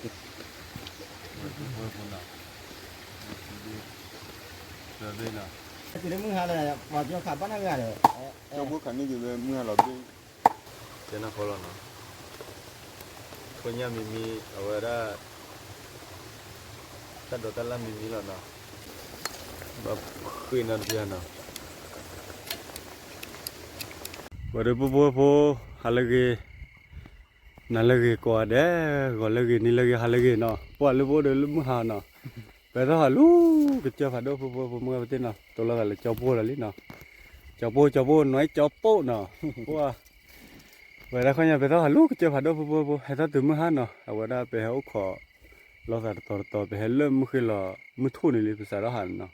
မုၢ်ဟါလၢ ပှၤကညီခးဘၣ်နၢ်ဂၤဒီး ကၠီဖိခးန့ၢ်က့ၤဝဲ မုၢ်ဟါလီၤဘ့ၣ် ကဲနီၢ်ဃီလီၤနီၤ, ဖိညၣ်မံမံ အဝဲဒၣ် တၢ်ဒိးတၢ်လၢ်မံမံလီၤနီၤ, ဘၣ်ဃ့နီတဘျီနီၤ, ဝဲဒၣ်ပှၤဖိဝဲၢ်ဖိ ဟါလၢအဂ့ၤ နၤလၢအဂ့ၤကိးဂၤဒဲး, ဂီၤလၢအဂ့ၤ နံၤလၢအဂ့ၤ ဟါလၢအဂ့ၤနီၤ, ပှၤလၢပအိၣ်ဒီးလၢမုၢ်ဟါနီၤ, ပဟဲထီၣ်ဟးလူၤကစၢၢ်ဖးဒိၣ် ပှၤဖိဝဲၢ်ဖိမုၢ်ဂၤပသ့ၣ်နီၤ, တိလီၤသးလၢကၠီဖိလီၤလံနီၤ, ကၠီဖိ ကၠီဖိ နွဲကၠီဖိနီၤ, ပှၤ ဝဲဒၣ်ခီညါ ပဟဲထီၣ်ဟးလူၤကစၢၢ်ဖးဒိၣ် ပှၤဖိဝဲၢ်ဖိ ဟဲထီၣ်တုၤမုၢ်ဟါနီၤ, အဝဲဒၣ်ပဟဲအိၣ်ခိး လီၤသးတတီၤတတီၤ ပဟဲလၢမုၢ်ဃ့လီၤ မုၢ်ထူၣ်န့ၣ်လံ ပစးထီၣ်ဟးန့ၣ်နီၤ,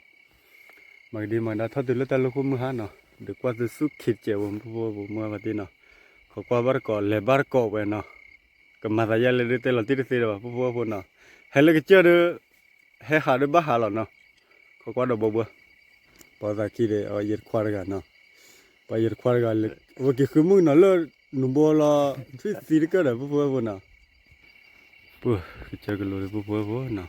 မၤကဒံမၤကဒါထီၣ်တုၤလၢတၢ်လီၢ်ခိၣ်မုၢ်ဟါနီၤ, ဒီးကွၢ်သုဆူၣ်ခံတစဲးဝဲ ပှၤဖိဝဲၢ်ဖိမုၢ်ဂၤပသ့ၣ်နီၤ, ခိးကွၢ်ဘၣ်တကိး လဲၤဘၣ်တကိးဝဲနီၤ, ကမၤသးယါလဲၣ်ဒ်တဲလီၤတံၢ်တသ့ဒီးဘၣ် ပှၤဖိဝဲၢ်ဖိနီၤ, ဟဲလၢကစၢၢ်ဒီး ဟဲဟးဒီးဘၣ်ဟးလီၤနီၤ, ခိးကွၢ်ဒီးဘီဘှီ ပှၤသးခံဒီး အယဲၢ်တခွါတဂၤနီၤ, ပှၤယဲၢ်တခွါတဂၤ အဝဲက့ၤဃုမုၢ်နီၤလၢ နူၤဘီလီၤ ထွံၣ်သံတကၢၢ်ဒီး ပှၤဖိဝဲၢ်ဖိနီၤ, ပှၤကစၢၢ်ကလိၤဒီး ပှၤဖိဝဲၢ်ဖိနီၤ,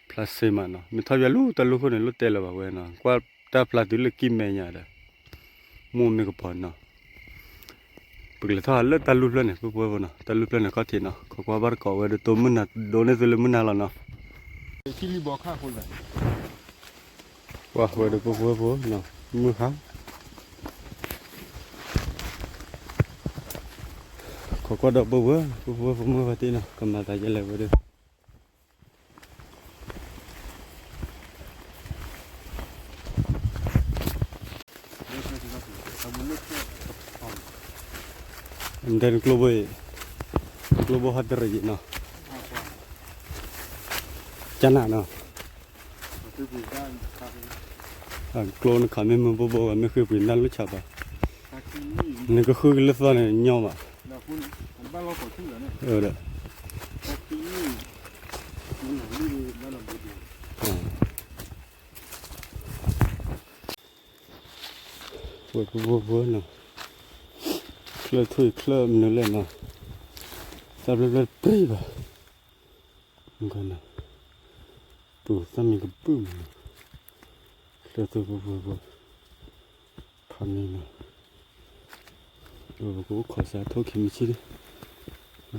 ဖျါစ့မးနီၤ, မ့ၢ်ထီၣ်ပၠးလူၤတၢ်လူၤခိၣ်န့ၣ် လိၣ်တဲလၢၤဘၣ်ဝဲနီၤ, ကွၢ်တၢ်ဖျါတုၤလၢကံၢ်မဲာ်ညါဒီး မိၢ်မ့ၢ်ကပီၤနီၤ, ပကလဲၤထီၣ်ဟးလၢတၢ်လူၤဖျၢၣ်န့ၣ် ပှၤဖိဝဲၢ်ဖိနီၤ, တၢ်လူၤဖျၢၣ်န့ၣ်ခီၣ်ထံးနီၤ, ခိးကွၢ်ဘၣ်တကိးဝဲဒီး တိၢ်မုၢ်နၤ ဒိးန့ၢ်သုလၢမုၢ်နၤလီၤနီၤ, ပှၤဝဲဒီးပှၤဖိဝဲၢ်ဖိနီၤ, မုၢ်ဟါ ခိးကွၢ်ဒီးပှၤဝဲၢ် ပှၤဖိဝဲၢ်ဖိမုၢ်ဂၤပသ့ၣ်နီၤ, ကမၤသးယါလဲၣ်ဝဲဒီး နတဲနကျိဘိအံၤ, နကျိဘိဟီတရံးယံၤနီၤ, ကနၣ်နီၤ, ကျိနခးမ့ၢ်မုၢ်ဘိဘိ မ့ၢ်ဃ့ပှ့ၤနၢ်လိၣ်ဆးဘၣ်, နကဃုကလၢသီန့ၣ်ညီဘၣ်, ဒီး ဝဲပှၤဖိဝဲၢ်ဖိနီၤ, ချၢၣ်ထူၣ်အံၤချၢၣ်မနုၤလဲၣ်နီၤ, တၢ်ဖျၢၣ်ဖျၢၣ်တပြံၢ်ဘၣ်, ပူၤသၣ်မံၤကပုၢ်မးနီၤ, ချၢၣ်ထူၣ်ပှၤဖိဝဲၢ်ဖိ, ဖးန့ၣ်နီၤ, ပကအိၣ်ခိးစးထိၣ်ခံမံၤဆံး,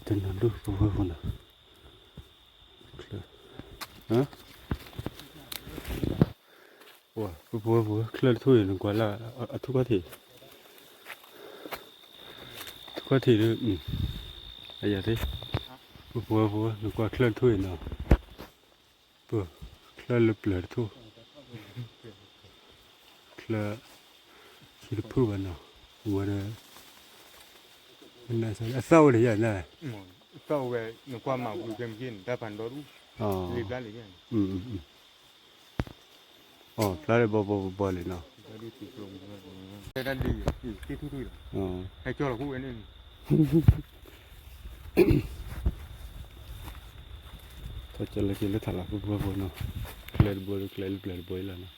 တနီၤဒိၣ်ပှၤဖိဝဲၢ်ဖိနီၤ, ချၢၣ် ပှၤဖိဝဲၢ်ဖိ ချၢၣ်တထူၣ်အံၤ နကွၢ်လၢအထူၣ်ခီၣ်ထံး, ထူၣ်ခီၣ်ထံးဒီး အယၤသ့, ပှၤဖိဝဲၢ်ဖိ နကွၢ်ချၢၣ်တထူၣ်အံၤနီၤ, ပှၤချၢၣ်လၢပျၢၤတထူၣ်, ချၢၣ် ခံတဖုဘၣ်နီၤ, ဝဲဒီး အသၣ်ဝဲဒီးယၤန့ၣ်, သၣ်ဝဲ နကွၢ်မၤဝံၤကဲမ့ၢ်က့ၤန့ၣ် တၢ်ဖးဒိၣ်ဒူၣ်, လံာ်ဘျါလံာ်ဘျါန့ၣ်, အီၤ ဖျါလၢဘီဘီဘီဘီလံနီၤ, တၢ်ဒုးယံၤ တံၢ်ထူၣ်ထူၣ်လီၤ, ဟဲကၠီလီၤဃိဝဲန့ၣ်န့ၣ် ထီၣ်ကၢလၢက့ၤလၢထးလီၤ ပှၤဖိဝဲၢ်ဖိနီၤ, ကျဲတဘိဒီးကျဲလၢပျၢၤတဘိအံၤလီၤနီၤ.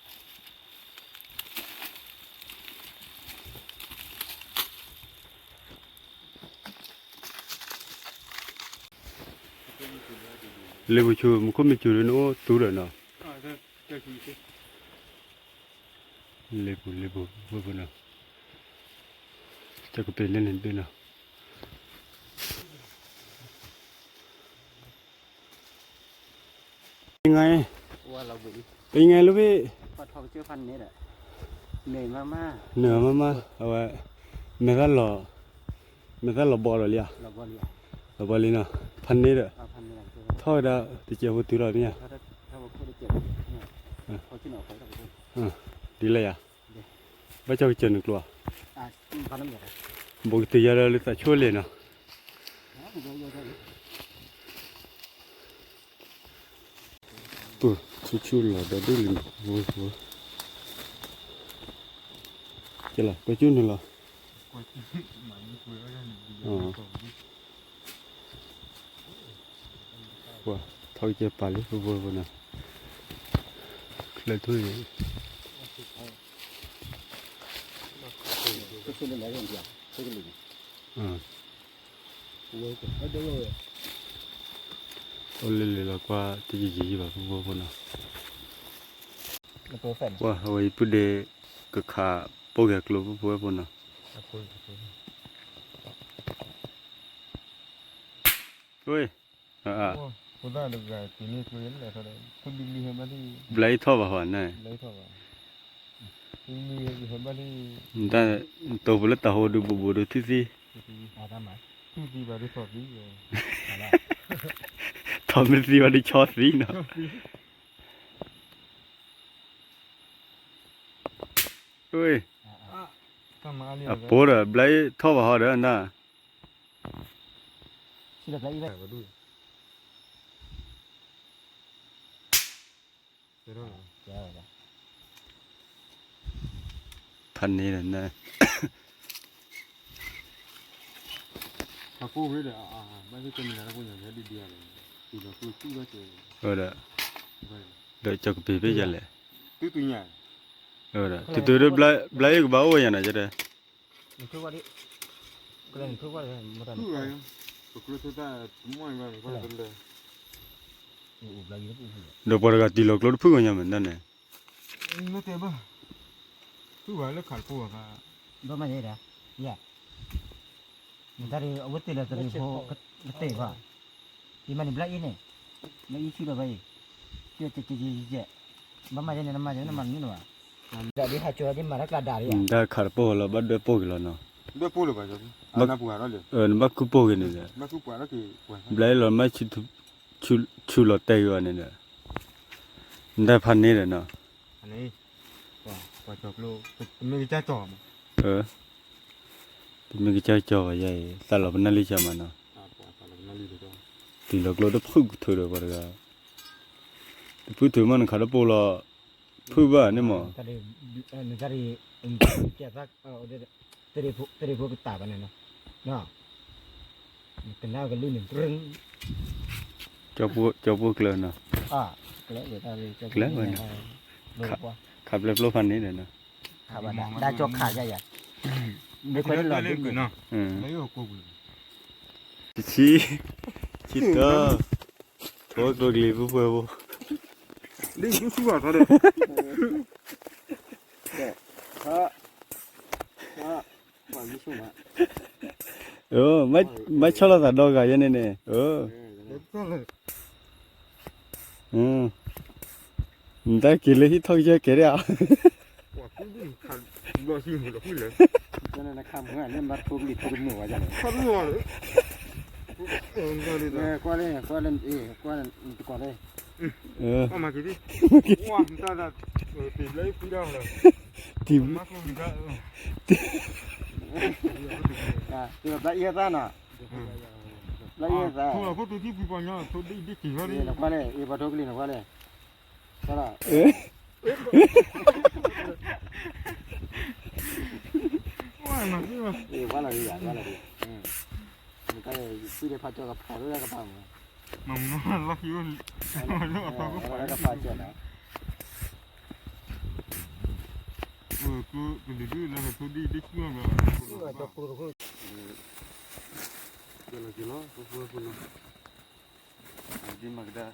လ့ပူၤဆူ မူခိၣ်မ့ၢ်စူၤဒီးနအိၣ်သူဒီးနီၤ, လ့ပူၤ လ့ပူၤ ဖိဖိနီၤ, တၢ်ကပ့ၤလၢန့ၣ်တဘ့ၣ်နီၤ. เป็นไง เป็นไงลูกพี่ နၢၤမးမး အဝဲ မဲာ်သၣ်လီၤ မဲာ်သၣ်လီၤဘီလီၤလံဧါ, လီၤဘီလံနီၤ, ဖးန့ၣ်ဒီး ထီၣ်ဝဲဒၣ်တစဲးဖိတုၤလီၤမ့ၢ်ဧါ, ဒ်လဲၣ်ယၤ, ဘၣ်ဆၣ်ကစၢၢ်နကျိၤဧါ, ဘိးကတၢၢ်ယၤဒီးလၢသးဆိၣ်လဲၣ်နီၤ. ပဆူၣ်ဆူၣ်လီၤဒီးဒိၣ်လံနီၤ, ကဲလီၤ ကွဲးကၠူၣ်နုာ်လီၤ, ပှၤထီၣ်ကဲပာ်လံ ပဖိပနီၤ, ချၢၣ်ထူၣ်အံၤ အ ဝဲ အဒိၣ်ဝဲ အိၣ်လၢလံာ်လီၤကွၢ်တယံာ်ယံာ်ဘၣ် ပုၢ်ဖိဖိနီၤ, ကွၢ်အဝဲအံၤပုၢ်ဒ့ ကခးပိၢ်က့ၤကျိ ပုၢ်ဖိဝဲၢ်ဖိနီၤ, ဝ့ၢ် ဘျါအံၤထီၣ်ဘၣ်ဟီန့ၣ်, တၢ်တိာ်ပူၤလၢတၢ်ဟိဒုးဘူးဘူးဒုးထူၣ်သံ, ထီၣ်မ့ၢ်သံဘၣ်ဒုးဆီသံနီၤ, ဝ့ၢ် အပိၢ်ဒီး ဘျါအံၤထီၣ်ဘၣ်ဟီဒီးနၤ ဖးန့ၣ်ဒီးနၤ, ဒီးကၠီကပ့ၤဖဲယလဲၣ်, ဒီးတုၤတုၤဒီး ဘျါအံၤကဘၣ်အိၣ်ဝဲယၤနီၤ ယတဲ ဒီးပှၤတဂၤတံၢ်လီၤကျိတဖုၣ်ဂီၤညါမ့ၢ်နန့ၣ်, ဘၣ်မၤယဲဒၣ်, ယဲ, နတၢ်အဝဲသ့ၣ်လၢတရံးဖိ, ကတဲာ်ဘၣ်, ယမၤန့ၣ်ဘျါအံၤန့ၣ်, ဘျါအံၤဆံလီၤဘၣ်အံၤ, ကဲ, ဘၣ်မၤယဲန့ၣ် နမၤယဲ နမၤနုၤနဝဲ, ဒ်ဟးကၠီဒ်မၤတၢ်ကျါဒၣ်, တၢ်ခးတပိၢ်လီၤ ဘၣ်ဒွဲၣ်ပိၢ်က့ၤလီၤနီၤ, နဘၣ်ကုၢ်ပိၢ်က့ၤန့ၣ်ဒီး, ဘျါအံၤလီၤမၢ် ဆူၣ်လီၤတဲာ်က့ၤအီၤန့ၣ်ဒီး, နတၢ်ဖးန့ၣ်ဒီးနီၤ, တမ့ၢ်ကစၢ်ကၠီဘၣ်ယဲအံၤ သးလီၤပနၢ်လံကၢ်မးနီၤ, တံၢ်လီၤကျိတဖုၣ်ကထုးဒီးပှၤတဂၤ, တဖုၣ်ထုးမး နခးတပိၢ်လီၤ, ဖုၣ်ဘၣ်န့ၣ်မး, တရံးဖိကတၢ်ဘၣ်န့ၣ်နီၤ, ကနၣ်ကလုၢ်န့ၣ်, ကၠီပိၢ်ကျၢၤနီၤ, ကျၢၤဝဲနီၤ, ခးပျဲၢ်ပျိဖးန့ၣ်ဒီးနီၤ, ဒၣ်ကၠီခးယါယါ, မ့ၢ်ခွဲးလီၤဒ်န့ၣ်, တဆံ, ဆံတၢ, ထိကျိကလံၤပှဲၤပှဲၤဖိ, မ့ၢ်ဆီၣ်လီၤသးဒီဂၤယဲန့ၣ်န့ၣ်, နတၢ်က့ၤလၢဟံၣ်ထီၣ်ကစၢၢ်ကဲၤဒၣ်ဧါ, ကွၢ်လၢနခါမုၢ်န့ၣ် မၤထိကလံၤထိကမုၢ်ဝဲဒၣ်န့ၣ်, ကွၢ်လၢ, ကွၢ်လၢ, ဘျါအံၤသးနီၤ, ဘျါအံၤသး, နကွၢ်လၢ အ့ၣ် ပှၤထိကလံၤနကွၢ်လၢ, ကွၢ်လၢ, ကွၢ်လၢ, ကွၢ်လၢ, နကွၢ်လၢ ယသံၣ်ဒီးဖးကၠီကဖးလၢကပၤမး, လၢကပၤကၠီနီၤ, ကလံၤဒုလၢကထိဒံၣ်ဒ့ဆူၣ်မး, ကလီၤကလီၤ ပှၤဖိဖိနီၤ, ဒ်မၤကဒါ,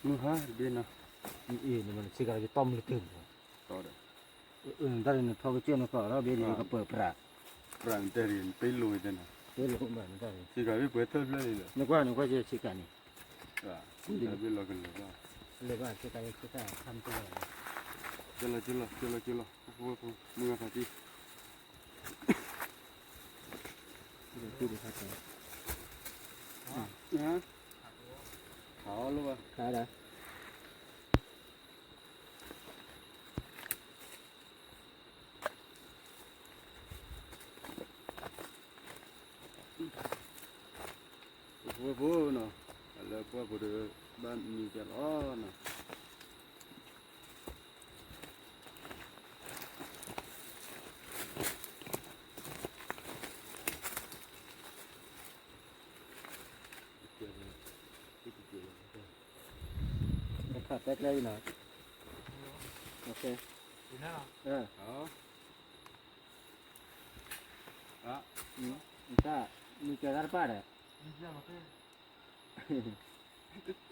မုၢ်ဟါတဘ့ၣ်နီၤ, အ့ၣ် နမ့ၢ်ဆ့ကၤကတီၢ်မုၢ်တက့ၢ်မး, တၢ်န့ၣ်နထီကစၢၢ်နသီၣ်ထီၣ်ဘ့ၣ်ဒီးကပၢၤပြး, ပြးတဲန့ၣ် တလိၣ်ဝဲတဲနီၤ, တလိၣ်ဘၣ်နတၢ်န့ၣ်, ဆ့ကၤဘ့ၣ်ပှဲၤထၢၣ်ဖျၢၣ်န့ၣ်ဒီး, နကွၢ်နကွၢ်က့ၤဆ့ကၤန့ၣ်, ဆ့ကၤဘ့ၣ်လီၤကလၢာ်ဘၣ်, လၢာ်ဘၣ်ဆ့ကၤဆ့ကၤခါမတလီၤ, ကလီၤကလီၤ ကလီၤကလီၤ ပှၤဖိဖိ မုၢ်ဂၤဖးတံၢ် ခးအီၤလၢၤဘၣ်, ခးဒၣ်, ပဖိဖိနီၤ, လၢပှၢ်ပူၤဒီး ဘၣ်မံၤကလီၤနီၤ. ခးတဲကျဲအံၤနီၤ, တၢ်, မ့ၢ်ကဲတၢ်တပၣ်ဒီး, ကဲလီၤ တ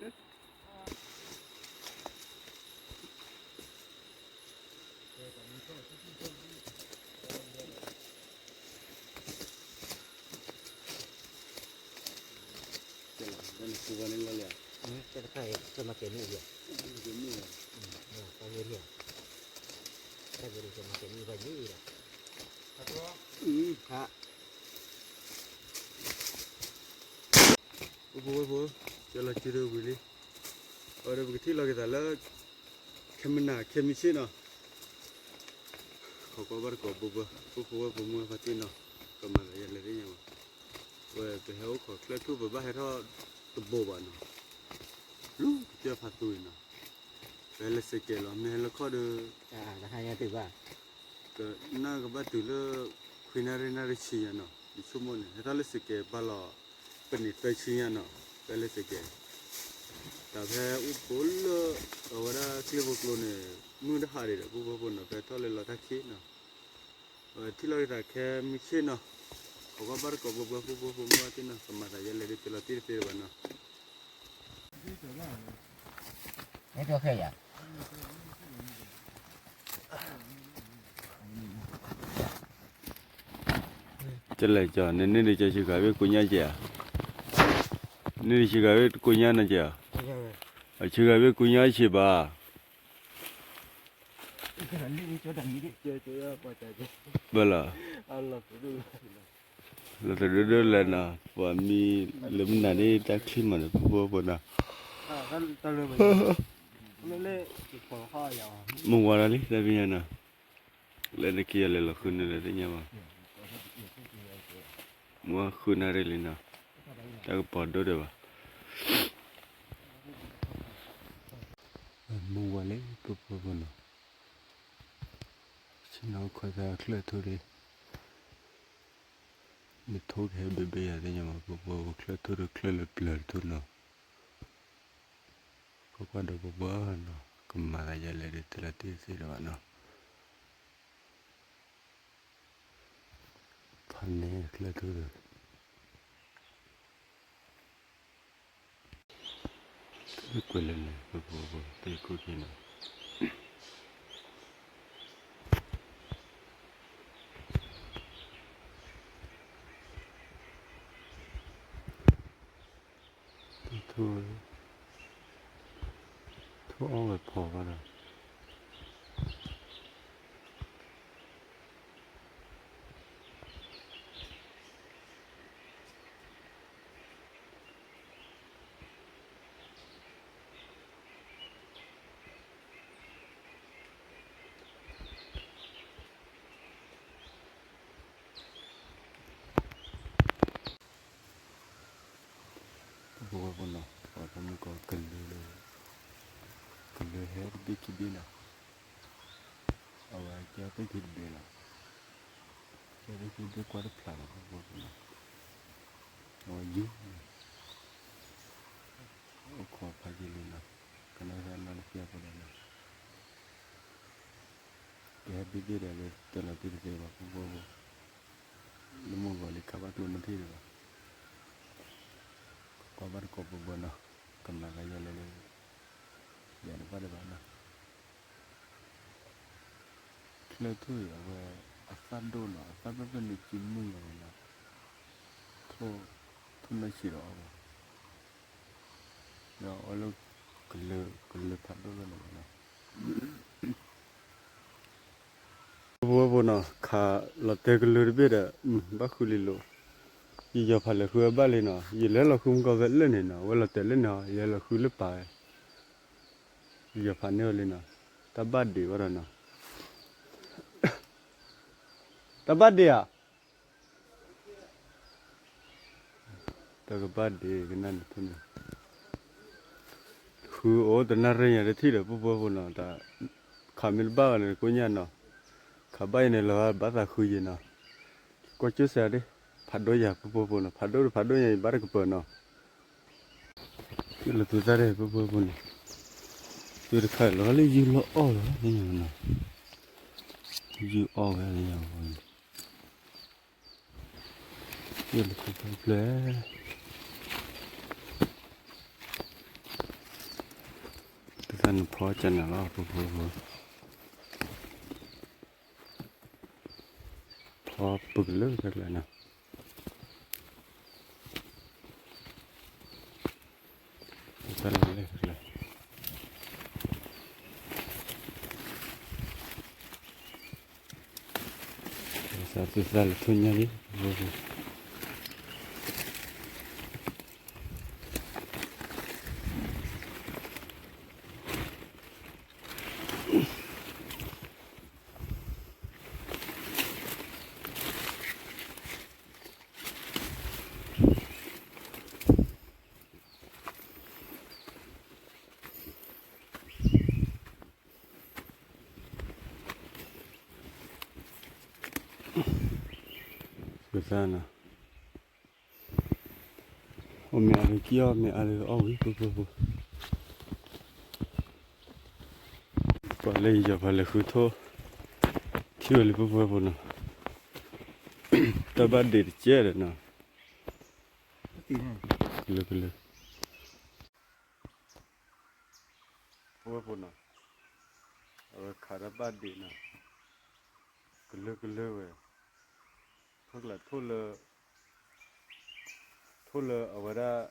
ၢ်န့ၣ် စူဝါန့ၣ်လီၤလံဧါ, ကဲတခါအံၤ ကဲမၤကဲမုၢ်အံၤ, ကဲမုၢ်ဧါ, တၢ်ဂ့ၢ်လံဧါ, တၢ်ဂ့ၢ်လံ ကဲမၤကဲမုၢ်ဘၣ်ယံၤလီၤ, ဟါ ဖိဖိဝဲဖိ, ကဲလီၤစုဒိဝံၤလံ, အဝဲဒီးပကထံၣ်လီၤက့ၤသးလၢ ခဲမုၢ်နၤခဲမုၢ်ဆ့ၣ်နီၤ, ခိးကွၢ်ဘၣ်တကိးဘိဘၢ ဖိဖိဝဲဖိမုၢ်ဝဲဖါတံၢ်နီၤ, ကမၤသးယဲလဲၣ်သ့ၣ်ညါဘၣ်, ဝဲပဟဲအိၣ်ခိးချၢၣ်ထူၣ်ပဘၣ်ဟဲထီၣ်တဘိဘၣ်နီၤ, လူၤကစၢၢ်ဖးသူအံၤနီၤ, ပဟဲလၢစဲးကဲးလီၤ မ့ၢ်ဟဲလၢခီၣ်ဒီး တဟါညါတုၤဘၣ် ကနၣ်ကဘၣ်တုၤလၢ ခွံနၣ်ရံၣ်နၣ်ရံၣ်ဆံညါနီၤ, ယဆိကမိၣ်န့ၣ် ဟဲထီၣ်လၢစဲးကဲးပာ်လီၤ ပနံၣ်သၢဆံညါနီၤ, ဖဲလၢစဲးကဲး, တၢ်ဖဲအိၣ်ဖိလၢ အဝဲဒၣ်ကျ့ဖိကျိန့ၣ် မုၢ်တဟါဒံးဒီး ဖိဖိဖိနီၤ ဖဲထီၣ်လၢလီၤတၢ်ခံးနီၤ, ထံၣ်လီၤက့ၤသးခဲမုၢ်ဆ့ၣ်နီၤ, ခိးကွၢ်ဘၣ်တကိးဘိဘၢ ဖိဖိဖိမုၢ်ဝဲတံၢ်နီၤ ကမၤသးယဲလဲၣ်ဒ်တလီၤတံၢ်တသ့ဘၣ်နီၤ မ့ၢ်ကၠီခဲယၤ ကလဲၤကၠီ နန့ၢ်ဒံးကၠီဆံဂၤဝ့ၢ်ကိညါကဲဧါ, နန့ၢ်ဒံးဆံဂၤဝ့ၢ်ကိညါနကဲဧါ, အဆံဂၤဝ့ၢ်ကိညါဆံးဘၣ်, ဘၣ်လီၤ လီၤတဒိၣ်ဒိၣ်လဲၣ်နီၤ ပှၤမံလၢမုၢ်နၤန့ၣ် တၢ်ချံမးန့ၣ် ဖိဖိဖိနီၤ, မုၢ်ဝါလီၤလံ တၢ်ပညါနီၤ, လၢနက့ၤယလဲၤလီၤဃုန့ၣ်လၢသ့ၣ်ညါဘၣ်, မုၢ်ဝါဃုနၣ်ရံၣ်လံနီၤ, တၢ်ကပီၤဒိၣ်ဒံးဘၣ် မုၢ်ဝါလံ ဖိဖိဖိနီၤ, ဆ့ၣ်နီၤခီၣ်သးချၢၣ်ထူၣ်ဒံး, နထိၣ်ကဟဲဘ့ၣ်ဘ့ၣ်ယၤသ့ၣ်ညါမး ဖိဖိဖိ ချၢၣ်ထူၣ်ဒီးချၢၣ်လၢပျၢၤတထူၣ်နီၤ, ကွၢ်ကွၢ်ဒီးဖိဖိနီၤ ကမၤသးယဲလဲၣ်ဒ်တလီၤတံၢ်တသ့ဒီးဘၣ်နီၤ, ဖးန့ၣ်ချၢၣ်ထူၣ်ဒီး ကွဲးလၢန့ၣ် ပပပသ့ၣ်ခိၣ်ခံနီၤ, ထိၣ်အီၣ်ဝဲဖီဘၣ်ဒီး ပဝဲပနီၤ ပှၤဖဲမုၢ်ကီၢ်ကလုာ်လၢ ကလုာ်ဟဲတဘ့ၣ်ခံဘ့ၣ်နီၤ, အဝဲကဲသ့ၣ်ခံတဘ့ၣ်လီၤ, ကဲသ့ၣ်ခံတဘ့ၣ်ကွၢ်တဖျါလီၤ ပဝဲပနီၤ, အဝဲယုၢ် အိၣ်ခိးဖးယံာ်လံနီၤ, ကနၣ်ဟဲနီတပျၢ်ဖိဒီးနီၤ, ကဟဲဘ့ၣ်ဘ့ၣ်ဒီးလၢတလီၤတံၢ်တသ့ဘၣ် ပပပ လၢမုၢ်ဂီၤလံခးဘၣ်ကျိနထံၣ်ဒံးဘၣ်, ကွၢ်ဘၣ်တကိးပပနီၤ, ကမၤသးယဲလဲၣ်လၢ ယၤတဘၣ်ဒံးဘၣ်နီၤ ချၢၣ်ထူၣ်အံၤအဝဲ အသၣ်ဒိၣ်နီၤ အသၣ်ဒိၣ်ဖဲန့ၣ်ကံမုၢ်လီၤနီၤ, ထိၣ် ထိၣ်နၢ်ဆံးဒီးအီၣ်ဘၣ်, ဒီးအီၣ်လၢ ကလၢ ကလၢဖးဒိၣ်လီၤနီၤ ပဝဲပနီၤ ခးလီၤတဲာ်ကလၢတဘ့ၣ်ဒီး ဘၣ်ဃုလံလိၤ, ယယီၤဖးလဲၤဃုဝဲဘၣ်လံနီၤ ယလဲၤလီၤဃုမုၢ်ကီၢ်ဖဲလၢန့ၣ်နီၤ အဝဲလီၤတဲာ်လၢန့ၣ် ယဟဲလီၤဃုလၢပၢ်ဝဲ ယယီၤဖးန့ၢ်ဝဲလံနီၤ, တၢ်ဘၣ်ဒံးဝဲဒီးနီၤ, တၢ်ဘၣ်ဒံးဧါ တၢ်ကဘၣ်ဒံးကနၣ်န့ၣ်ထူၣ်န့ၣ်, ဃုအိၣ်တနၣ်ရံၣ်ညါတထံၣ်ဒီး ပပှၤဖိနီၤ တၢ်ခးမ့ၢ်တဘၣ်ဘၣ်န့ၣ် ကိညၢ်နီၤ, ခးဘၣ်ယၤန့ၣ် လီၤဘၣ်သးဃုယံၤနီၤ, ကွၢ်ကၠိစဲးဒၣ်, ဖးဒိၣ်ယၤ ပပှၤဖိနီၤ ဖးဒိၣ်တဖးဒိၣ်ညါ ယဘၣ်တကပၤနီၤ, လၢသုသၣ်ဒၣ် ပပှၤဖိန့ၣ်, သုတခါလီၤလၢယုၢ်လီၤအီၣ်လီၤ ယုၢ်အီၣ်ဝဲလၢညါဝဲ ယဲၢ်လၢခံဖျၢၣ်ဖျၢၣ်, နဖီကနၣ်လီၤ ဖိဖိဖိ, ဖီပကလၢတၢ်ကျါနီၤ, တၢ်လၢတၢ်ကျါ စးသုသၣ်လၢထိၣ်ညၣ်လံ, ကသၣ်နီၤ, အိၣ်မ့ၢ်အါဒုးကံအီၣ် မ့ၢ်အါဒုးအီၣ်ဝံၤ ဖိဖိဖိ, ပှၤလၢယယီၤပှၤလဲၤဃုထိၣ်, ထံၣ်ဝဲလံ ဖိဖိဖိနီၤ, တၢ်ဘၣ်ဒ့တကဲဒီးနီၤ, ကလၢကလၢ ဖိဖိနီၤ, အဝဲခးတၢ်ဘၣ်ဒ့နီၤ, ကလၢကလၢဝဲ, ဖီကျးထိၣ်လၢ, ထိၣ်လၢအဝဲဒၣ်,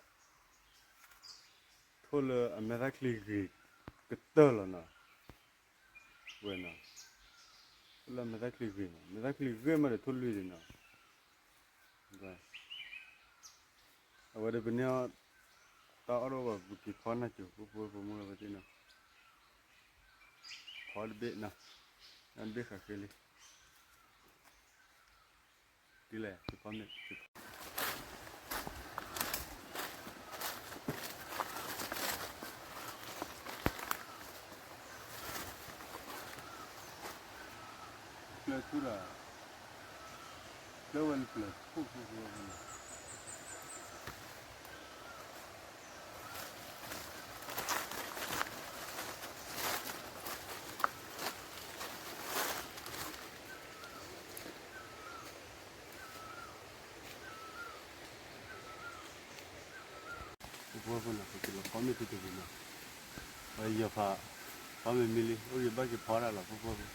ထိၣ်လၢအမဲာ်သၣ်ချံဂ့ၤကတၢၢ်လီၤနီၤ, ဝဲနီၤ, ထိၣ်လၢအမဲာ်သၣ်ချံဂ့ၤမး မဲာ်သၣ်ချံဂ့ၤမးဒီးထိၣ်လွံၢ်ဒံးနီၤ, အဝဲဒီးပန့ၢ်အီၣ်, တၢ်အီၣ်တအိၣ်ဘၣ် ပက့ၤဖီနၢ်စိၤ ဖိဖိဖိမုၢ်လီၤပသ့ၣ်နီၤ, ဖီတဘ့ၣ်နီၤ, တဘ့ၣ်ဃးဃ့လံ, ဒ်လဲၣ် ကဖီမ့ၢ် ပျၢၤဆူဒီး, ပျၢၤဝဲလၢပျၢၤခိၣ်ခိၣ်ခိၣ်န့ၣ်, ဖိဖိဖိနီၤ ပက့ၤလီၤဖီမ့ၢ်တတဂ့ၤနီၤ, ပယီၤဖး, ဖီမ့ၢ်မံလံ အိၣ်ဂ့ၤဘၣ်က့ၤဖီဒၣ်လီၤ ဖိဖိဖိ,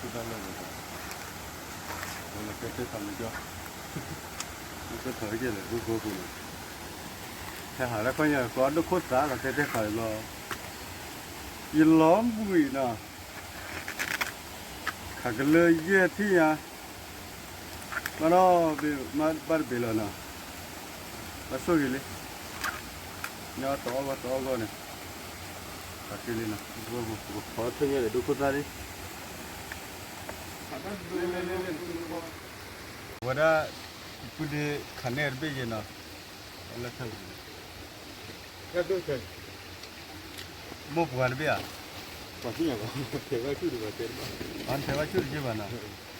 ဖးဘၣ်လီၤလီၤလီၤနီၤ. ကဲထီၣ်ကဲလဲၣ် ဖိဖိဖိန့ၣ်, ဟဲဟးလၢခီညါ ကွၢ်ဒိၣ်ခိၣ်သးလီၤ ကဲထီၣ်ကဲလဲၣ်လီၤ, ယလီၤဘှံးနီၤ, ခးကလၢယဲၢ်ထံၣ်ညါ, မၤနီၣ်ဘ့ၣ် မၤဘၣ်တဘ့ၣ်လီၤနီၤ, ဘၣ်ဆိၣ်ဂ့ၤလံ, ညါတအီၣ်ဂီၢ်တအီၣ်ဂီၢ်န့ၣ်, ခးက့ၤလံနီၤ, ပကဖီထၢၣ်ညါဒီးဒိၣ်ခိၣ်သးလံ ဝဲဒၣ်, ပုၢ်ဒ့ခးနဲၣ်တဘ့ၣ်ယဲနီၤ, လၢထၢၣ်ပူၤန့ၣ်, မိၢ်ပှၢ်တဘ့ၣ်ဧါ, ပှၤသ့ၣ်ညါဘၣ်, ထဲးဘၣ်ဆူၣ်တဘၣ်တဲတဘၣ်, အထဲးဘၣ်ဆူၣ်တက့ၢ်ဘၣ်နီၤ.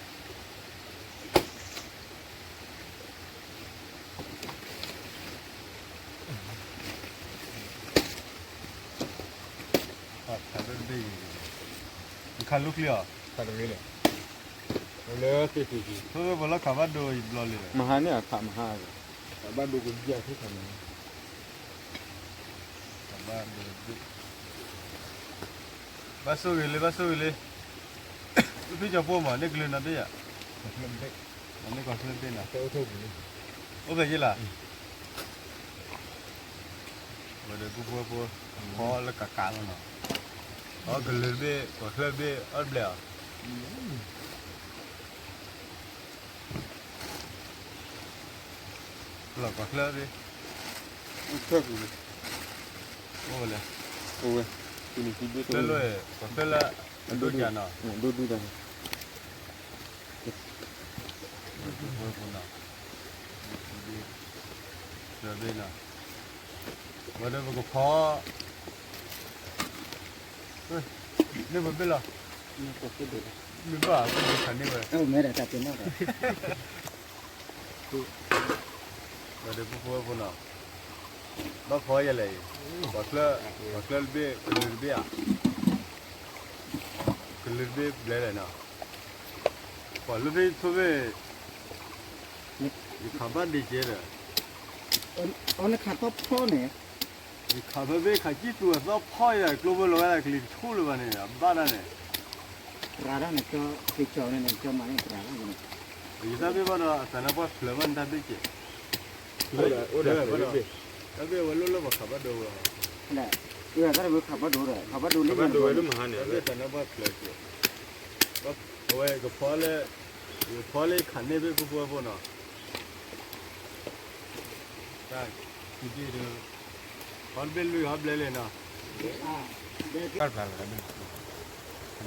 ခးတဘ့ၣ်ယဲ, နခးလိချံအီၤ, ခးတဂ့ၤလဲၣ်, လၢသ့ၣ်သ့ၣ်, ဖိဖိဖိလၢခးဘၣ်ဒိယဘျီလံ, မဟါန့ၣ်အခးမဟါ, ခးဘၣ်ဒိကယၢ်သ့ၣ်ခးန့ၣ်, ခးဘၣ်ဒိဘ့ၣ် ဘၣ်ဆိၣ်ဂ့ၤလံ ဘၣ်ဆိၣ်ဂ့ၤလံ, ဖံကၠီၤပိၢ်မး န့ၣ်ကလုၢ်နီၢ်တယၢ်, န့ၣ်ကီၢ်ချၢဘ့ၣ်နီၤ, အိၣ်ဖဲယ့ၣ်လး, ဝဲဒီးပဖိဝဲဖိ, ဖီလၢကးကးလီၤနီၤ, အီၣ်ကလုၢ်တဘ့ၣ် ကီၢ်ချၢဘ့ၣ် အီၣ်တဘျဲၣ်အီၤ လီၤကီၢ်ချၢဘ့ၣ်, အိၣ်လဲၣ်, အိၣ်ဝဲ, ကီၢ်ချၢလၢ အဒိၣ်ကၢ်နီၤ, ဒိၣ်ဒိၣ်တၢ်, ဝဲနီၤ, ဝဲဒီးပကဖီ န့ၢ်ပဘ့ၣ်လီၤ, မ့ၢ်ဘၣ် ပဘၣ်ခးန့ၢ်ဝဲ, ဝဲဒီးပဖိဝဲဖိနီၤ, ဘၣ်ဖီယဲလဲၣ်အံၤ, ပှၤချၢတဘ့ၣ် ကလုာ်တဘ့ၣ်ဧါ, ကလုာ်တဘ့ၣ်ဘျဲလဲၣ်နီၤ, ပှၤလၢဖဲထိၣ်ဖဲ ယခးဘၣ်ဒ့ကဲဒီး, အီနခးသီဖီန့ၣ်, ယခးဖဲဘ့ၣ်ခးကံၣ်သူအသီဖီယဲ ကျိဘိလီၤဝဲဒၣ်ကလံၤတဆူၣ်လၢၤဘၣ်န့ၣ် အဘၣ်ဒၣ်န့ၣ်, ရၤဒၣ်န့ၣ် ကၠီကၠီန့ၣ် ကၠီမၤန့ၣ် ရၤဒၣ်န့ၣ်, ယတၢ်ဘ့ၣ်ဘၣ်ဒီး အသးနါပှၢ်ဖျၢးဘၣ်န့ၣ်တၢ်ဘ့ၣ်ကဲ, အိၣ်ဒီးဖျၢးဘ့ၣ်, တၢ်ဘ့ၣ်ဝဲလိၣ်လၢပှၤခးဘၣ်ဒိဝဲ, တၢ်ဘ့ၣ်ဝဲခးဘၣ်ဒိဒီး ခးဘၣ်ဒိလၢမဟါန့ၣ် တၢ်ဘ့ၣ်သးနါပှၢ်ဖျၢးကဲ, အဝဲကဖီလၢ, ယကဖီလၢယခးန့ၢ်ဘ့ၣ်ပဖိဝဲဖိနီၤ တၢ်ကံၣ်ကံၣ်ဒီး, ဟီတဘ့ၣ်လွံၢ်ဟီဘျဲလဲၣ်နီၤ, တၢ်ဖျါ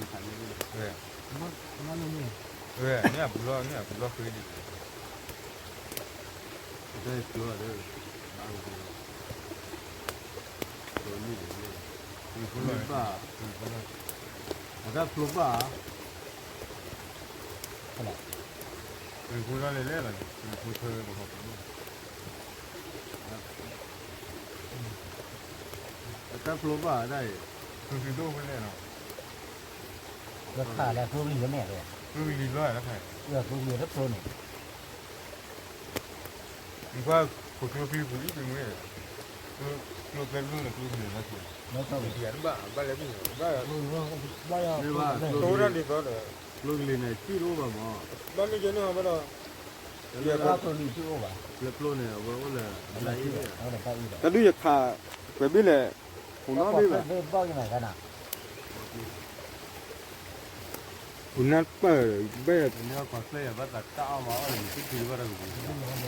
လီၤတၢ်ဘ့ၣ်, မ့ၢ်အပူၤလီၤ မ့ၢ်အပူၤလီၤဃ့ဒံး, တၢ်ဖျိလီၤ, ဖျိလံ, ဖျိဘၣ်, အတၢ်ဖျိဘၣ် ရံၤဖိတၢ်လဲၤလဲၣ်လီၤန့ၣ် ရံၤဖိထွဲဝဲပှၤဟီၣ်ခိၣ်န့ၣ်, အတၢ်ဖျိဘၣ်ဒၣ်အံၤ, ဖျိဖျိဒိၣ်ဖဲလဲၣ်နီၤ, လၢခါလၢဖျိကလံၤလၢမဲာ်လီၤ, ဖျိကလံၤဘျီလၢခါ, ဖျိကလံၤလၢဖျိန့ၣ် နကွၢ် ပကျိချံပူၤအံၤတမ့ၢ်, ကျိကျဲမုၢ်န့ၣ် ကျိချံန့ၣ်ဘၣ်, ဘၣ်လၢ, ဘၣ်, ကျိချံန့ၣ် စံၣ်တအိၣ်ဘၣ်မး, ဘၣ်မ့ၢ်ကဲန့ၣ်ဘၣ်ဒီး, ကျိချံန့ၣ် အဝဲအိၣ်လၢ, တၢ်ဒုးယခး, ကွဲးဘ့ၣ်လဲၣ်, ပူၤနီတဘ့ၣ်ဘၣ် ပူၤနၢ်ပၢၢ်, ဘၣ်ယၤ, ကီၢ်ချၢတၢ်ဂ့ၢ်, ကီၢ်ချၢတၢ်ဂ့ၢ်,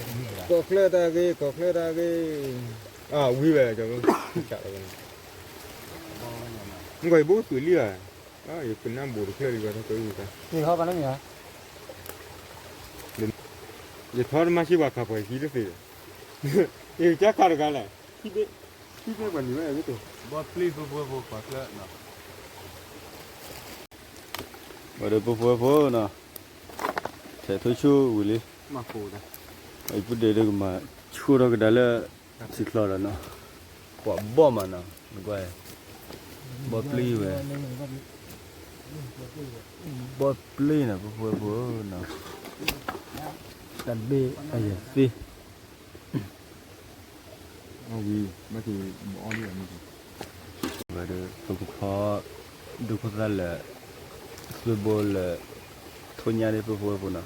အဝံၤဝဲ, မ့ၢ်ကွၢ်ယဘိကသွံးလံဧါ, ယပနၢ်ဘိးတဖျၢၣ်လံဘၣ်တၢ်ကၢအံၤတၢ်, ယထီတမါဆံးပှၤခးပှၤဟံးတသ့, ယကစၢ်ခးတဂၤလဲၣ်, ဟံးဘ့ၣ်ပှၤနံၤဘၣ်ယၤကတိၤ, ဘီပျံၤဖိဖိဖိပှၤကျၢၢ်နီၤ ဝဲဒီးပဖိဝဲဖိနီၤ, ထဲးထိၣ်ဆူၣ်ဝံၤလံ, အံၤပဒဲးဒုးကမၤဆူၣ်ထီၣ်ကဒါလၢ ထံချီဒီးနီၤ, ကွၢ်ဘီၣ်မးနီၤ, နကွၢ်, ဘီပျံၤဝဲ, ဘီပျံၤနီၤ ပဖိဝဲဖိနီၤ, တၢ်ဘ့ၣ်အယဲၢ်သ့ ဝံၤ, ဘၣ်က့ၤ, ဝဲဒီးပကဖီ, ဒုးခိၣ်သၣ်လၢ, သွဲဘိလၢ, ထိၣ်ညၣ်ဒ်ပဖိဝဲဖိနီၤ,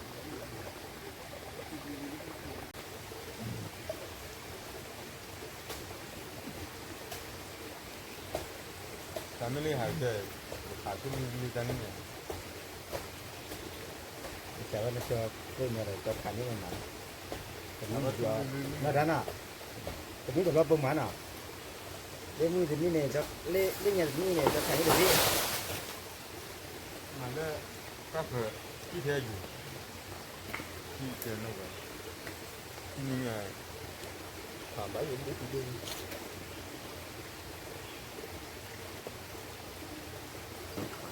တၢ်မ့ၢ်လၢဟးကဲ, ခးဆူၣ်မုၢ်လံတၢ်န့ၣ်, ကဝဲလၢကၠီကျိညါဒီး ကၠီခးန့ၢ်ဝဲမး, တမုၢ်တဘျီ, မ့ၢ်ဒၣ်နၤ, တမုၢ်တဘျီပမၤနီၤ, လၢမုၢ်တနံၤန့ၣ်, လၢညါတနံၤန့ၣ် ကၠီခးန့ၢ်တဘ့ၣ်, မၤလၢ, တၢ်ဖၢ, ဟံၣ်ထဲအယုၤ, ဟံၣ်တဲနီၢ်ဝဲ, ဟံၣ်မ့ၢ်, ခးဘၣ်ယိၣ်ဒိၣ်ဒိၣ် ခး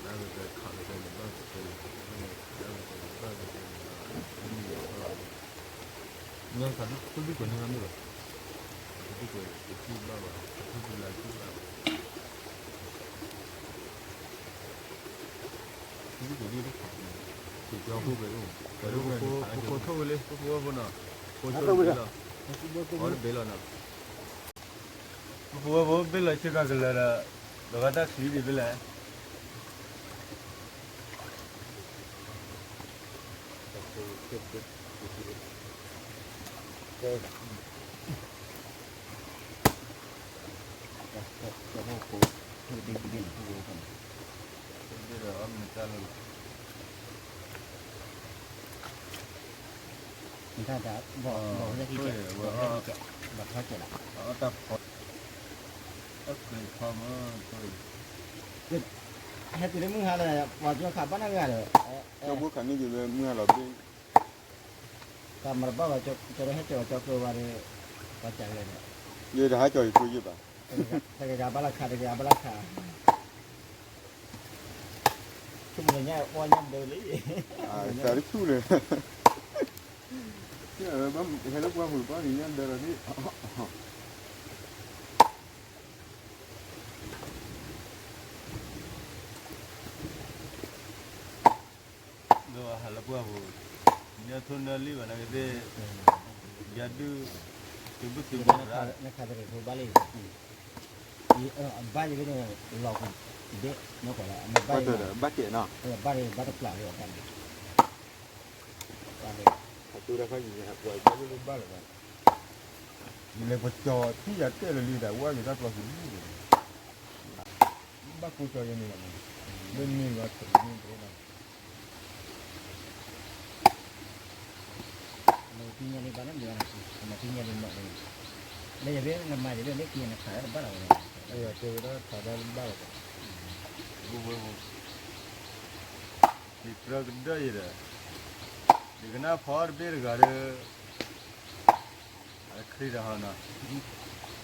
ဒၣ်ကဲ ခးကဲန့ၣ်ဘၣ်ကဲန့ၣ်, ခးဒၣ်ကဲန့ၣ်ဘၣ်ကဲန့ၣ်, မ့ၢ်ခးဒုးကွဲးန့ၢ်ဘၣ်မ့ၢ်ဘၣ်, ခးဒုးကွဲးန့ၢ်ဘၣ်ဘၣ်, ခးဒုးကွဲးန့ၢ်ဘၣ်ဘၣ်, ပဖိထိၣ်ဝဲလံ ပဖိဝဲဖိနီၤ, ဖိဆိတဘ့ၣ်လီၤ, အီတဘ့ၣ်လီၤနီၤ ပဖိဝဲဖိဘ့ၣ်လီၤဆ့ကၤကလၢာ်ဒီး, ဒီးဂၤတၢ်ချံဒ်ဖဲလဲၣ်, ဟဲတုၤလၢမုၢ်ဟါလၢ ပှၤကၠီခးဘၣ်နၢ်ဂၤဒီး ကၠီဖိခးန့ၢ်ယၤလၢမုၢ်ဟါလီၤဘ့ၣ် တၢ်မၤတဘၣ်ဘၣ် ကၠီဒီးဟဲကၠီကၠီကျိဘၣ်ဒီး ပှၤကၠီလဲၣ်ဒီး ယတဟးကၠီယကျိယဲၢ်ဘၣ် တကယၤဘၣ်လၢခါ တကယၤဘၣ်လၢခါ ဆိကမိၣ်ညါအီၣ်ညါဒၢးလံ တၢ်တဆူၣ်လၢ ဟဲလၢပှၢ်ပူၤဘၣ်က့ၤညါဒၢးလီၤဒ် ဒီးဟးလၢပှၢ်ပူၤ နထိနလံဘၣ်နကသ့ၣ် ယဒုး သုဘုသုဘၣ်ရၣ် နခးတရံးဖိဘၣ်လံ အဘၣ်ယၤဘ့ၣ်န့ၣ် လီၤကဒ့ၣ် နကွၢ်လၢ ဘၣ်ကဲနီၤ ဘၣ်တပျၢ်လၢအဘၣ်န့ၣ် ဘၣ်လၢ အတူတခါယၤ ပှၤဘၣ်လၢဘၣ်လၢၤဘၣ် ယလဲၤပကၠီထံၣ်ယၤတဲလၢလံဒီး ဝဲယတၢ်ပျီသုလံ ဘၣ်ကိးကၠီယဲန့ၣ်လီၤ လၢန့ၣ်လီၤတရံးန့ၣ်တရံးနီၤ နကသ့ၣ်ညါလံဘၣ်နီတမံၤဘၣ်နီၤ နကသ့ၣ်ညါလံမီၢ်လံ လၢယဘ့ၣ်နမၤယဘ့ၣ်လၢက့ၤနခးတဘၣ်လီၤဝဲန့ၣ် တဲဝဲဒၣ်ခးတၢ်တဘၣ်လီၤ ဘိဘိဘိ ယကြၢးကဒၢယဲဒီး ယကနၣ်ဖီတဘ့ၣ်တဂၤဒီး အခရံာ်တ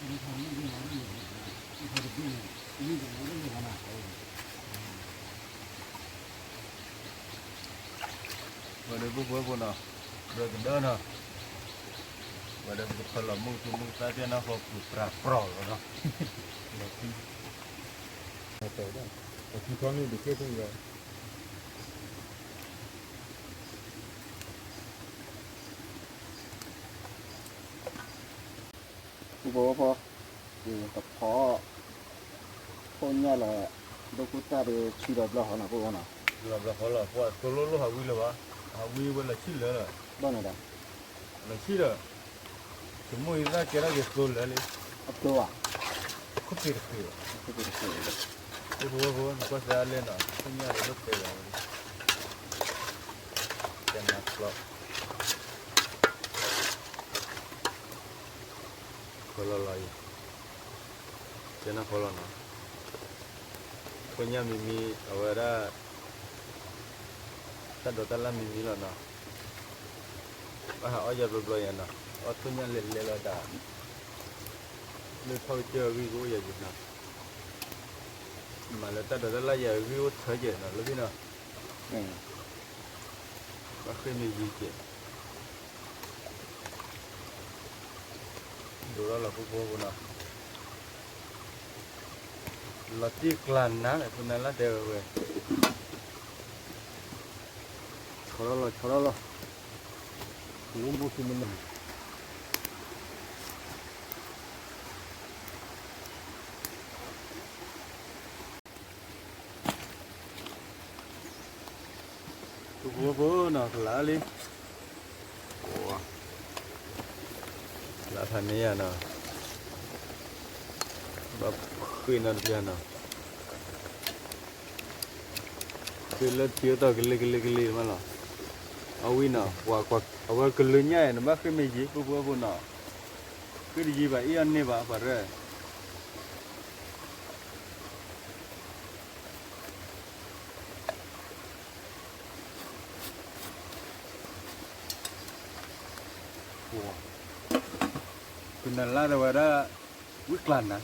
ဟီနီၤ ဝဲဒီးပှၤဖိနီၤ ကြၢးကဒၢနီၤ ဝဲဒီးပကဖၢလီၤမုၢ်သူၣ်မုၢ်သးပှၢ်နီၤ ဃီပူၤပြးပြီလီၤနီၤ အထံထီန့ၣ်တကဲၢ်ခိၣ်လီၤ ပူဖိဝဲဖိ တဖီ ဖိညၣ်လီၤ ဒိၣ်ခိၣ်တၢ်ဒီးဆံဒီးဘျီဃီနီၤ ဖိဝဲနီၤ ဘျီဘျီဃီလီၤ ပှၤသိလိၣ်လိၣ်ဟးဝံလၢၤဘၣ် ဟးဝံဝဲလီၤဆံလၢာ်လီၤ ဘၣ်န့ၣ်ဒီး လီၤဆံဒီး တမိၢ်အံၤသၣ်ကဲထီၣ်က့ၤသိလၢာ်လံ အသိဘၣ် ခိၣ်သ့ၣ်တဃ့ဘၣ် ခိၣ်သ့ၣ်တဃ့ ဖိဖိဝဲဖိ နကွၢ်စၢ်အလဲၣ်နီၤ ဖိညၣ်ဒီးလိၣ်တဲလီၤ တဲနၤကျီ ခီလီၤလီၤအံၤ ကဲနၢ်ခီလီၤနီၤ ဖိညၣ်မံၤမံၤ အဝဲဒၣ် တၢ်ဒိးတၢ်လၢ်မံၤမံၤလီၤနီၤ ဘၣ်ဟးအီၣ်ယၤဘျီဘျီယၤနီၤ အီၣ်ဖိညၣ်လဲၤလဲၤလီၤတၢ် လၢထီၣ်ကစၢၢ်အဂံၢ်ကအိၣ်ယၤယံၤနီၤ မၤလၢတၢ်ဒိးတၢ်လၢ်ယၤအဂံၢ်အိၣ်ထၢကဲးနီၤ လၢဖဲနီၤ ဘၣ်ဃ့ၢ်မ့ၢ်ယံၤကဲး ဒိးထီၣ်လီၤဖိဖိဖိနီၤ လီၤတံၢ်ကျါနၤ ဖိနၤလၢတဲဝဲဝဲ ဆီထီၣ်လီၤ ဆီထီၣ်လီၤ ဝံဘူၣ်ထူမနုၤ ဖိဖိဖိနီၤ ကလၤလံ လၢဖးန့ၢ်ယၤနီၤ ဘၣ်ဃ့ၢ်နီတဘျီနီၤ ဃ့ၢ်လၢထံအသီၣ်ကလ့ကလ့ကလ့မးလီၤ အဝံနီၤ ပှၤကွၢ် အဝဲကလုာ်ညါအံၤ နဘၣ်ဃ့ၢ်မ့ၢ်ယံၤ ဖိဖိဖိနီၤ ဃ့ၢ်တယံၤဘၣ် အ့ၣ်အီၣ်န့ၢ်ဘၣ် ပှၤရဲၣ် ကနလၢ်တဝဲဒၣ် ဝံကျါနၤနီၤ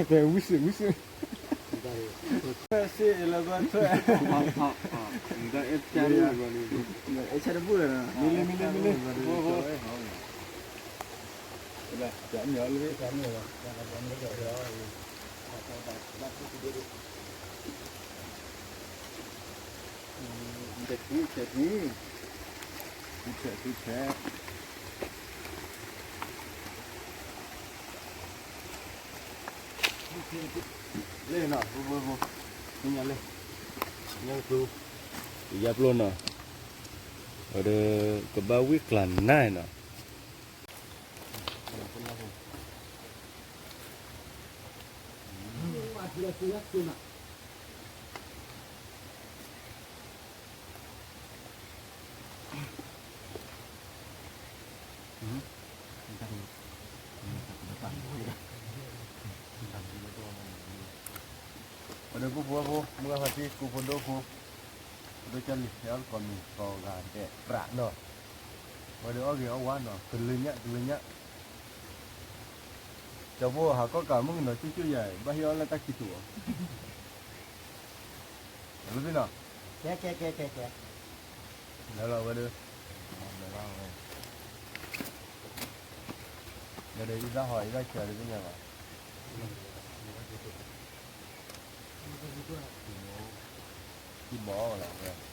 ဝံစ့ၢ် ဝံစ့ၢ် မ့ၢ်လၢ မ့ၢ်လၢ မ့ၢ်လၢ မ့ၢ်လၢ တထူၣ်ဆဲးထူၣ် ထူၣ်ဆဲး ထူၣ်ဆဲး လ့ၣ်နီၤ ဖိဖိဖိ မ့ၢ်ညါလ့ၣ် ညၣ်ကသူ, ယါပျိနီၤ, ဝဲဒီး ကဘၣ်ဝံၣ်ကျါနၢ်နီၤ. ပှၤဒီးဖိဖိဖိ မုၢ်ဂၤဖါတံၢ် ကိးဖိဒိၣ်ဖိ, ဖိဒိၣ်ကၢ်လံၤ ဟဲအီၣ်ကိးမံၤ ကိးဂၤဒဲးပြးနီၤ, ပှၤဒီးအီၣ်ဂ့ၤအီၣ်ဝါနီၤ ကလၢညၣ် ကလၢညၣ်, ကၠီဖိဟးကီၢ်ကးမုၢ်ကနီၤ ကၠိကၠိယၤ ဘၣ်ဟ့ၣ်အီၣ်လၢတၢ်ခံထူၣ်အီၤ, လၢဖဲနီၤ, ကဲ ကဲ ကဲ ကဲ ကဲ, လၢလီၤဝဲဒီး, လၢဒီး အံသၣ်ဟီ အံသၣ်ဆၢဒီးသ့ၣ်ညါဘၣ်, ထံဘီလီၤဝဲ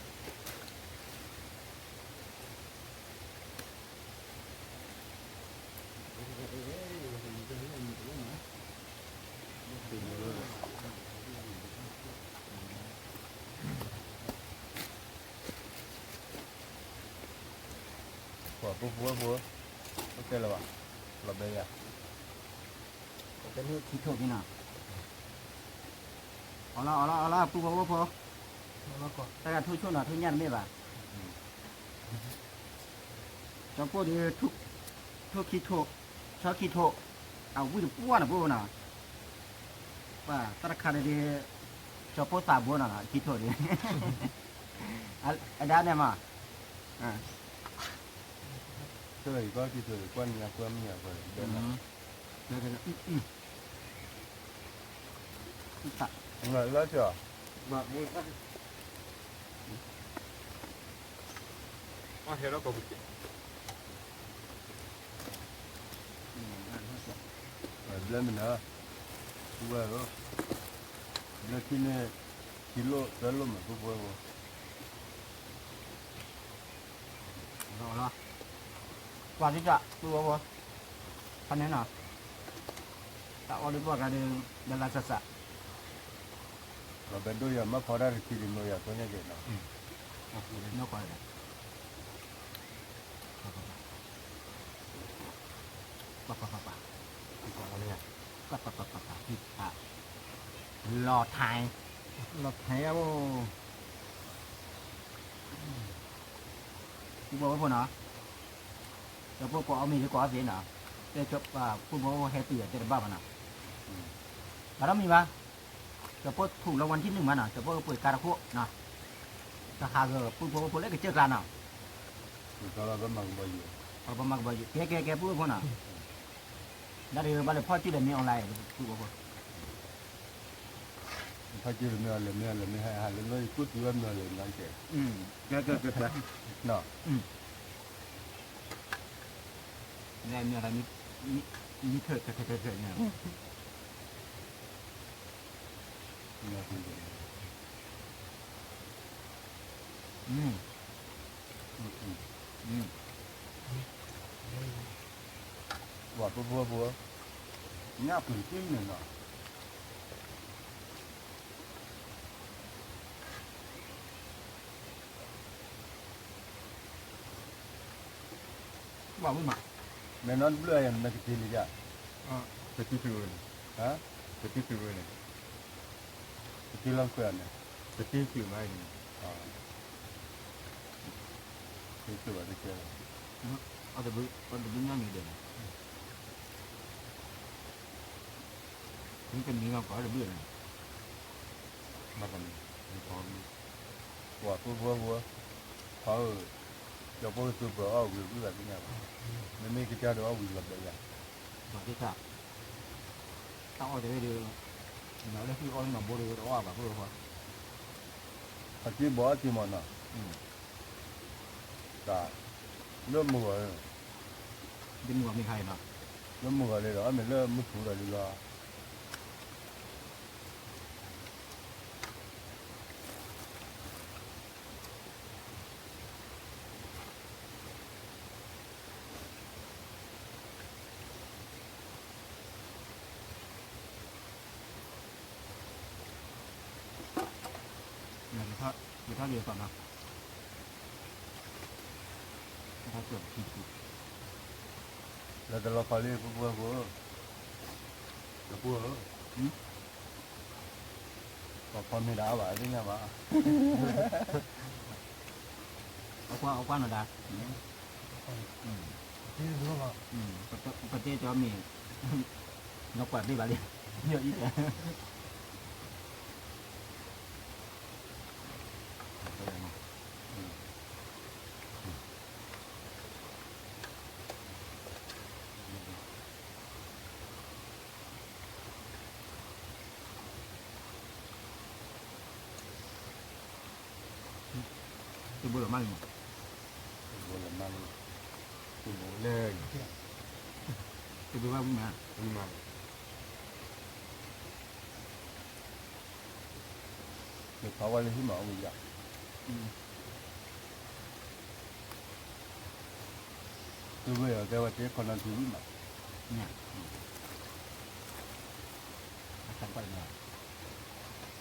ပှၤဖိဖိဖိ, အိၣ်တဲလၢၤဘၣ်, လီၤဘဲယၤ, တမ့ၢ်ခံထိၣ်က့နီၤ, အီလီၤ အီလီၤ အီလီၤ ပုၢ်ဖိဝဲၢ်ဖိ, တၢ်ဂၤထိၣ်ဆိၣ်နီၤ ထိၣ်ညၣ်တမ့ၢ်ဘၣ်, ကၠီဖိဒီး ထိၣ်ခံထိၣ်, ဆီခံထိၣ်, အဝံၣ်တပှၢ်နီၤ ပုၢ်ဖိနီၤ, ပှၤတၢ်တခါန့ၣ်ဒီး ကၠီဖိသးဘိနီၤ ခံထိၣ်ဒီး, အဒါန့ၣ်မး, လၢကၠီ, လ�ၢ ဘျဲမနုၤ, ဝဲ, ဘျဲခံန့ၣ်, ခံလိၣ်သၢလိၣ်မး ပုၢ်ဖိဖိ လီၤလီၤ, ကွၢ်ဒ်တၢ် ပုၢ်ဖိဖိ, ဖဲန့ၣ်နီၤ, တၢ်အီၣ်ဒ်ပှၤဂၤဒီး လၢလၢစၢ်စၢ်, လီၤဘဲဒိၣ်ယၤ မ့ၢ်ဖီတၢ်တထံဒ်မ့ၢ်ယၤ ကိးညါက့ၤနီၤ, နီၢ်ကီၢ်ဒီး ပပပပ, ပပပပ, ပပပပ, လီၤထဲ, လီၤထဲအိၣ်, ပုၢ်ဖိဝဲၢ်ဖိနီၤ, ကၠီဖိကိးအီၣ်မ့ၤလၢကိးအီၣ်သ့နီၤ, တဲပုၢ်ဖိဝဲၢ်ဖိဟဲတုၤယၤတဲတဘၣ်ဘၣ်နီၤ, ဘၣ်ဒီးမံၤဘၣ်, ကၠီဖိထူးလီၤ วันที่หนึ่ง မးနီၤ, ကၠီဖိကပှ့ၤကါတခိၣ်နီၤ, ကဟးဂီၤပုၢ်ဖိဝဲၢ်ဖိလၢကစၢၢ်ကျါနီၤ, ပမၤကဘီယူၤ, ကဲ ကဲ ကဲ ပုၢ်ဖိဖိနီၤ, ဒၣ်ဒုးဘၣ်လဲၤဖီၣ်စုဒီးမ့ၢ် online ပုၢ်ဖိဖိ, ဖီၣ်စုဒီးမ့ၢ် online မ့ၢ် online မ့ၢ် ဟဲဟးလၢလၢယကူၣ်သံဝဲမ့ၢ် online ကဲ, ကဲ ကဲ ကဲ နီၤ, မ့ၢ် online မ့ၢ် online မ့ၢ် ထဲထဲထဲထဲန့ၣ် ပှၤဖိဖိဖိ, ညၣ်ပူၤတက့ၢ်မနုၤနီၤ, ဘၣ်မူမး, မ့ၢ်နီတဘျုးယၤ နမ့ၢ်ကတ့လံယၤ, ကတံၢ်သုးဝဲန့ၣ်, ကတံၢ်သုးဝဲန့ၣ်, ကတံၢ်လီၤခွဲးန့ၣ်, ကတံၢ်သုးမးန့ၣ်, ကတံၢ်သုးဘၣ်တကဲလီၤ, အတဘျုးညါန့ၣ်ဒီး မ့ၢ်တမံၤလီၤ ပှၤတဘျုးန့ၣ်, ဘၣ်တမံၤ, ပှၤဖိဖိဖိ, ခီဧၢ, ကၠီဖိကသူပၢၤအီၣ်ဝံၤဝံၤဘၣ်သ့ၣ်ညါဘၣ်, မ့မ့ၢ်ကစၢ်ဒီးအီၣ်ဝံၤလီၤဘဲယၤ, ဘၣ်သ့ၣ်သၣ်, တၢ်အီၣ်တဝဲဒီး, နလၢဟံၣ်အီၣ်လၢနီၢ်ဘိဒီးတအီၣ်ဘၣ်ဖိဖိ, အက့ဘီအီၣ်က့မီၤနီၤ တၢ်, လၢမုၢ်ဂီၤ, ဒ်မုၢ်ဂီၤမ့ၢ်ခါအံၤနီၤ, လၢမုၢ်ဂီၤလံဒီး အီၣ်မ့ၤလၢမုၢ်ထူဒီးလံလီၤ, နကထီၣ် လၢတလီၤခီလံ ပူဖိဖိ, တပူဧၢ, ပှၤဖီမ့ၢ်ဒၣ်အါဘၣ် သ့ၣ်ညါဘၣ်, အကွၢ်အကွၢ်နီၤဒၣ်, ပတဲကၠီမ့ၢ် နီၢ်ကွၢ်ဘ့ၣ်ဘၣ်လံ, ယီၢ်အံၤ တဘိလီၤမၢ်လံမး, တဘိလီၤမၢ်လံ, တဘိလၢ, တဘိဘၣ်မၢ်, မၢ်လံ, မ့ၢ်ဖးဝဲလၢဟံၣ်မး အိၣ်ယၤ တဘိယၤတဲဝဲတဲခီနီၤထံဝံၣ်မး, အသးကွၢ်လီၤ,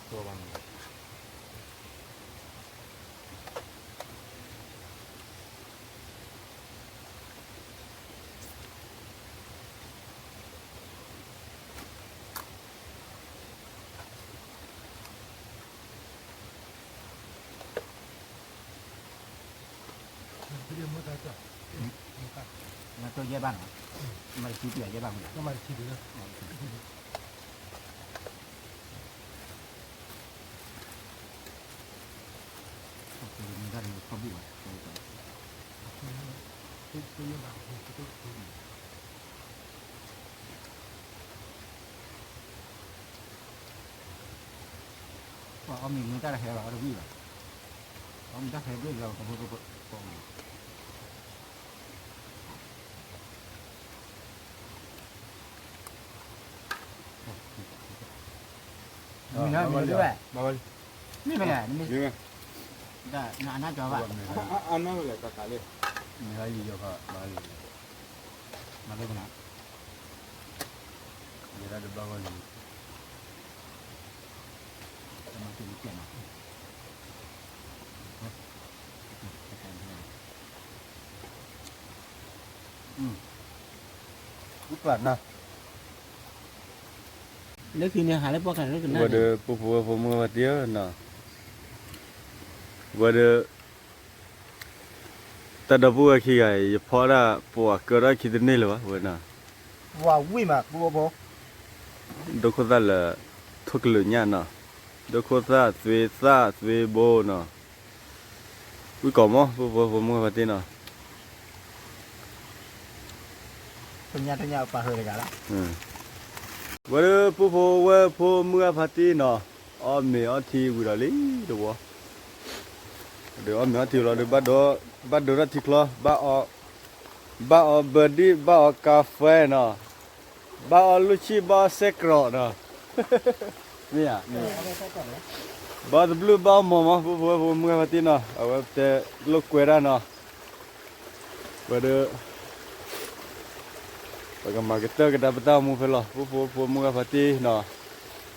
တိၢ်ဘၣ်န့ၣ် နတိၢ်ယဲၢ်ဘၣ်နီၤ, မၤတဆံတယဲၢ်ဘၣ်မး, မၤတဆံတယဲၢ်, မ့ၢ်တၢ်တခီဘၣ်ဘၣ်, ပှၤအီၣ်မ့ၤမ့ၢ်တၢ်တဟဲဘၣ် အီၣ်တဝံၣ်ဘၣ်, အီၣ်မ့ၢ်တၢ်ဟဲဒိၣ်လီၤ ကဖိကဖိ, မ့ၢ်နီၤ မ့ၢ်နီၤ မ့ၢ်မ့ၢ်, မ့ၢ်မ့ၢ်, အနၢ်ကၠီဘၣ်, အနၢ်ဝဲလဲၣ် တၢ်ကးလၢ, မ့ၢ်ယီၤခါ မၤလၢကနၤ, ယဲဒၣ်တဘၣ်ဂီၢ်လံ, တမၤတလံကဲနီၤ, တကဲနီၤ, အူကျးနၤ လၢခံန့ၣ်ဟးလၢပှၢ်ကနၣ်လၢကနၣ်, ဝဲဒီး ပူဖိဝဲဖိမုၢ်ဂၤဖါတံၢ်ဧၢနီၤ, ဝဲဒီး တၢ်ဒီပုၢ်ဝဲၢ်ခံဂၤအံၤ ယဖီဒၣ်ပှၤကၢထီၣ်ခံတန့ၢ်လၢၤဘၣ် ဝဲနီၤ, ဝၤဝံၣ်မး ပူဖိဖိ, ဒိခိၣ်သၣ်လၢ ထိၣ်ကလုာ်ညၣ်နီၤ, ဒိခိၣ်သၣ်သွ့သၣ်သွ့ဘိနီၤ, ဝံၣ်ကီးမး ပူဖိဝဲဖိမုၢ်ဂၤဖါတံၢ်နီၤ ဝဲဒၣ် ပူဖိဝဲဖိမုၢ်ဂၤဖါတံၢ်နီၤ, အီၣ်မ့ၤအီထံဝံၤဒီးလံတဝီ, ဒီးအီၣ်မ့ၤအီထံဝံၤလီၤဒီး ဘၣ်ဒိထီၣ်ထံချီ, ဘၣ်အီၣ်ဘၢဒံၣ် ဘၣ်အီၣ်ကါဖဲနီၤ, ဘၣ်အီၣ်လူၢ်ဆံၣ် ဘၣ်အီၣ်စဲကရီးနီၤ, မ့ၢ်ဧါ, ဘၣ်အီၣ်တဘျုးဘၣ်အီၣ်မီၤမး ပူဖိဝဲဖိမုၢ်ဂၤဖါတံၢ်နီၤ, အဝဲပတဲလိာ်ကွဲဒၣ်နီၤ ဝဲဒီး ပကမၤကတၢၢ်ကဒါပတၢ်အိၣ်မူဖဲလီၤ ပူဖိဝဲဖိမုၢ်ဂၤဖါတံၢ်နီၤ,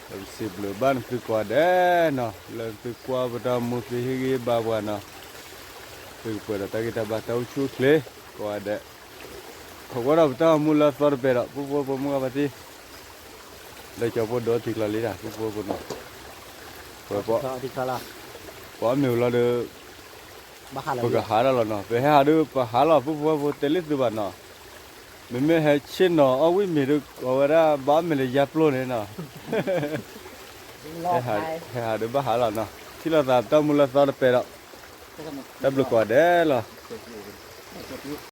ပစံးဘျုးဘၣ်နသုကိးဂၤဒဲးနီၤ လၢနသုကွၢ်ပတၢ်အိၣ်မူ သုဟ့ၣ်ဂံၢ်ဘါပှၤနီၤ, သုကပှဲၤဒီးတၢ်ဂံၢ်တၢ်ဘါ တၢ်အိၣ်ဆူၣ်အိၣ်ချ့ကိးဂၤဒဲး, ခိးကွၢ်ဒီးပတၢ်အိၣ်မူလၢအသီတပဲာ်ဒီး ပူဖိဝဲဖိမုၢ်ဂၤဖါတံၢ်, လၢကၠီဖိဒိးထံချီလံတၢ် ပူဖိဝဲဖိနီၤ, ပှၤ ပှၤအီၣ်မ့ၤဝံၤလီၤဒီး ပကဟးဒၣ်လီၤနီၤ, ပဟဲဟးဒီးပဟးလီၤ ပူဖိဝဲဖိတဲလၢသုဘၣ်နီၤ, မ့မ့ၢ်ဟဲဆ့ၣ်နီၤအီၣ်ဝံၣ်မ့ၤဒီး အဝဲဒၣ်ဘၣ်အီၣ်မ့ၤလၢယါပျိန့ၣ်နီၤ, ဟဲဟးဒီးဘၣ်ဟးလီၤနီၤ, ထံၣ်လိာ်သးပတၢ်အိၣ်မူလၢအသီတပဲာ်ဒီး, တၢ်ဘျုးကိးဂၤဒဲးလီၤ.